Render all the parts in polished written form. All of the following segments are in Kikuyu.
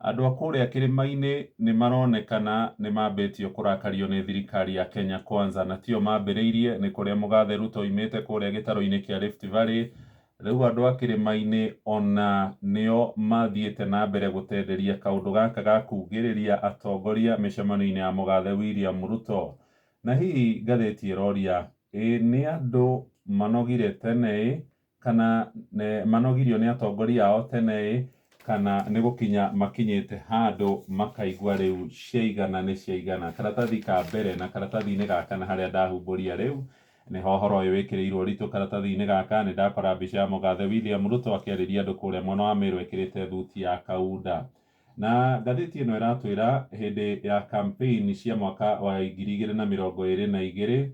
Andũ a kũrĩa kĩrĩma-inĩ nĩ maronekana nĩ mambĩtio kũrakario nĩ thirikari ya Kenya Kwanza, na tio mambĩrĩirie, nĩ kũrĩa mũgathe Ruto oimĩte kũrĩa gĩtarũ-inĩ kĩa Rift Valley. Rĩu andũ a kĩrĩma-inĩ ona nĩo mathiĩte na mbere gũtenderia kaũndũ gaka ga kugĩrĩria atongoria mĩcemanio-inĩ ya mũgathe William Ruto. Na hihi ngathĩti ĩroria, ĩ nĩ andũ manogire tene-ĩ, kana manogirio nĩ atongoria ao tene-ĩ, kana nĩ gũkinya makinyĩte handũ makaigua rĩu ciaigana nĩ ciaigana. Karatathi ka mbere na karatathi-inĩ ga kana harĩa ndahumbũria rĩu, nĩho ũhoro ũyũ wĩkĩrĩirwo ũritũ karatathi-inĩ gaka, nĩ ndakora mbica ya mũgathe William Ruto akĩarĩria andũ kũrĩa mwena wa Meru ekĩrĩte thuti ya kaunda. Na ngathĩti ĩno ĩratwĩra hĩndĩ ya campaign cia mwaka wa 2022,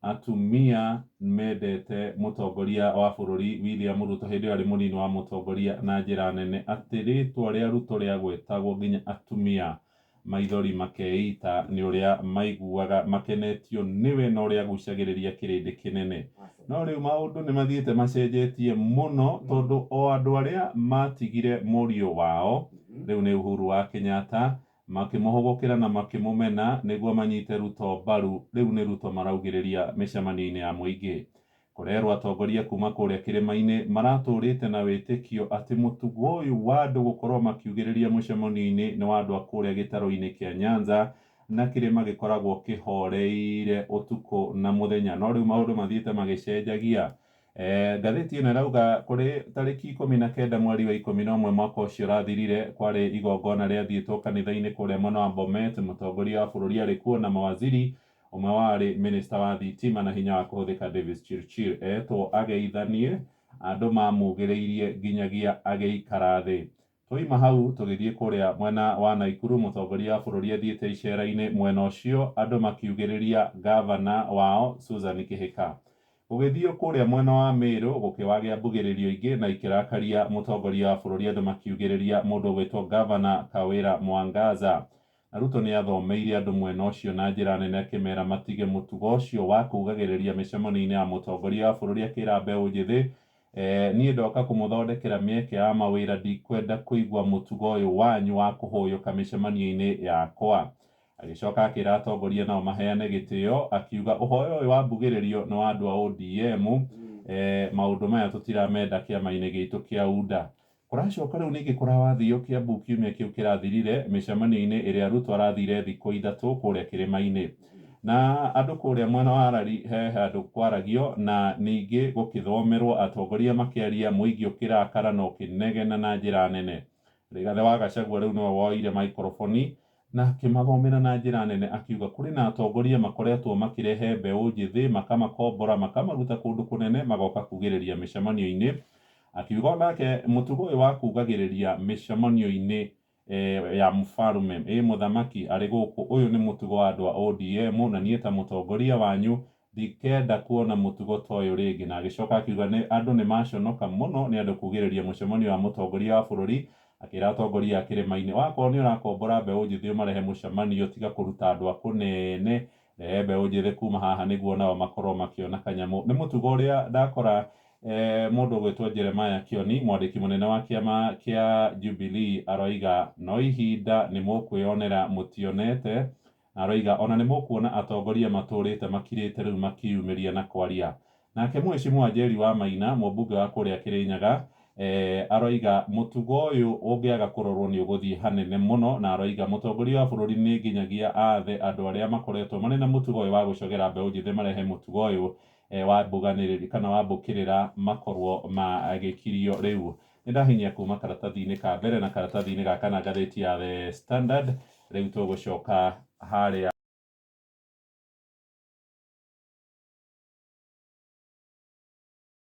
Atumia mendete mũtongoria wa bũrũri William Ruto hĩndĩ ĩyo arĩ mũnini wa mũtongoria na njĩra nene atĩ rĩtwa rĩa Ruto rĩagwetagwo nginya atumia maithori makeita nĩ ũrĩa maiguaga makenetio nĩwe na ũrĩa agucagĩrĩria kĩrĩndĩ kĩnene. No rĩu maũndũ nĩ mathiĩte macenjetie mũno tondũ o andũ arĩa matigire mũriũ wao rĩu nĩ Uhuru wa Kenyatta Makĩmũhũgũkĩra na makĩmũmena nĩguo manyite Ruto mbaru, rĩu nĩ Ruto maraugĩrĩria mĩcemanio-inĩ ya mũingĩ. Kũrerwo atongoria kuma kũrĩa kĩrĩma-inĩ maratũrĩte na wĩtĩkio atĩ mũtugo ũyũ wa andũ gũkorwo makiugĩrĩria mũcemanio-inĩ nĩ wa andũ a kũrĩa gĩtarũ-inĩ kĩa Nyanza na kĩrĩma gĩkoragwo kĩhoreire ũtukũ na mũthenya. No rĩu maũndũ mathiĩte magĩcenjagia. Ngathĩti ĩno ĩrauga kũrĩ tarĩki 19 mweri wa 11 mwaka ũcio ũrathirire, kwarĩ igongona rĩathiĩtwo kanitha-inĩ kũrĩa mwena wa Bomet, mũtongoria wa bũrũri arĩ kuo na mawaziri, ũmwe warĩ mĩnĩsta wa thitima na hinya wa kũhũthĩka Davis Chirchir etwo ageithanie, andũ mamugĩrĩirie nginyagia agĩikara thĩ. Twoima hau tũgĩthiĩ kũrĩa mwena wa Naikuru, mũtongoria wa bũrũri athiĩte icera-inĩ mwena ũcio, andũ makiugĩrĩria ngavana wao Susan Kĩhĩka. Gũgĩthiio kũrĩa mwena wa Meru gũkĩwagĩa mbugĩrĩrio ingĩ na ikĩrakaria mũtongoria wa bũrũri andũ makiugĩrĩria mũndũ ũgwĩtwo ngavana Kawĩra Mwangaza. Na Ruto nĩ athomeire andũ mwena ũcio na njĩra nene akĩmera matige mũtugo ũcio wa kugagĩrĩria mĩcemanio-inĩ ya mũtongoria wa bũrũri akĩra mbeũ njĩthĩ Niĩ ndoka kũmũthondekera mĩeke ya mawĩra ndikwenda kũigua mũtugo ũyũ wanyu wa kũhũyũka mĩcemanio-inĩ yakwa. Agĩcoka akĩra atongoria nao maheane gĩtĩo, akiuga ũhoyo ũyũ wa mbugĩrĩrio nĩ wa andũ a ODM, maũndũ maya tũtiramenda kĩama-inĩ gitũ kĩa UDA. Kũracoka rĩu ningĩ kũrawathio Kiambu kiumia kĩu kĩrathirire mĩcemanio-inĩ ĩrĩa Ruto arathire thikũ ithatũ kũrĩa kĩrĩma-inĩ. Na andũ kũrĩa mwena wa Arari he handũ kwaragio na ningĩ gũkĩthomerwo atongoria makĩaria mũingĩ ũkĩrakara na ũkĩnegena na njĩra nene. Rigathĩ wa Gachagua rĩu nĩwe woire maikoroboni na akĩmathomera na njĩra nene akiuga kũrĩ na atongoria makoretwo makĩrehe mbeũ njĩthĩ makamakombora makamaruta kũndũ kũnene magoka kugĩrĩria mĩcemanio-inĩ. Akiuga onake mũtugo ũyũ wa kugagĩrĩria mĩcemanio-inĩ ya mũbarume, ĩ mũthamaki arĩ gũkũ, ũyũ nĩ mũtugo wa andũ a ODM na niĩ ta mũtongoria wanyu ndikenda kuona mũtugo ta ũyũ rĩngĩ. Na agĩcoka akiuga nĩ andũ nĩ maconoka mũno nĩ andũ kugĩrĩria mũcemanio wa mũtongoria wa bũrũri. Akĩra atongoria a kĩrĩma-inĩ, wakorwo nĩ ũrakombora mbeũ njĩthĩ ũmarehe mũcemanio tiga kũruta andũ a kũnene, rehe mbeũ njĩthĩ kuma haha nĩguo nao makorwo makĩona kanyamũ. Nĩ mũtugo ũrĩa ndakora mũndũ ũgwĩtwo Jeremiah Kioni, mwandĩki mũnene wa kĩama kĩa Jubilee aroiga no ihinda nĩ mũkwĩyonera mũtionete. Na aroiga ona nĩ mũkuona atongoria matũrĩte makirĩte rĩu makĩyumĩria na kwaria. Nake Mheshimiwa Njeri wa Maina, mũmbunge wa kũrĩa Kĩrĩnyaga, aroiga mũtugo ũyũ ũngĩaga kũrorwo nĩ ũgũthiĩ hanene mũno, na aroiga mũtongoria wa bũrũri nĩ nginyagia aathe andũ arĩa makoretwo marĩ na mũtugo ũyũ wa gũcogera mbeũ njĩthĩ marehe mũtugo ũyũ wa mbuganĩrĩri kana wa mbũkĩrĩra makorwo magĩkirio rĩu. Nĩ ndahinyia kuma karatathi-inĩ ka mbere na karatathi-inĩ ga kana ngathĩti ya The Standard, rĩu tũgũcoka harĩa.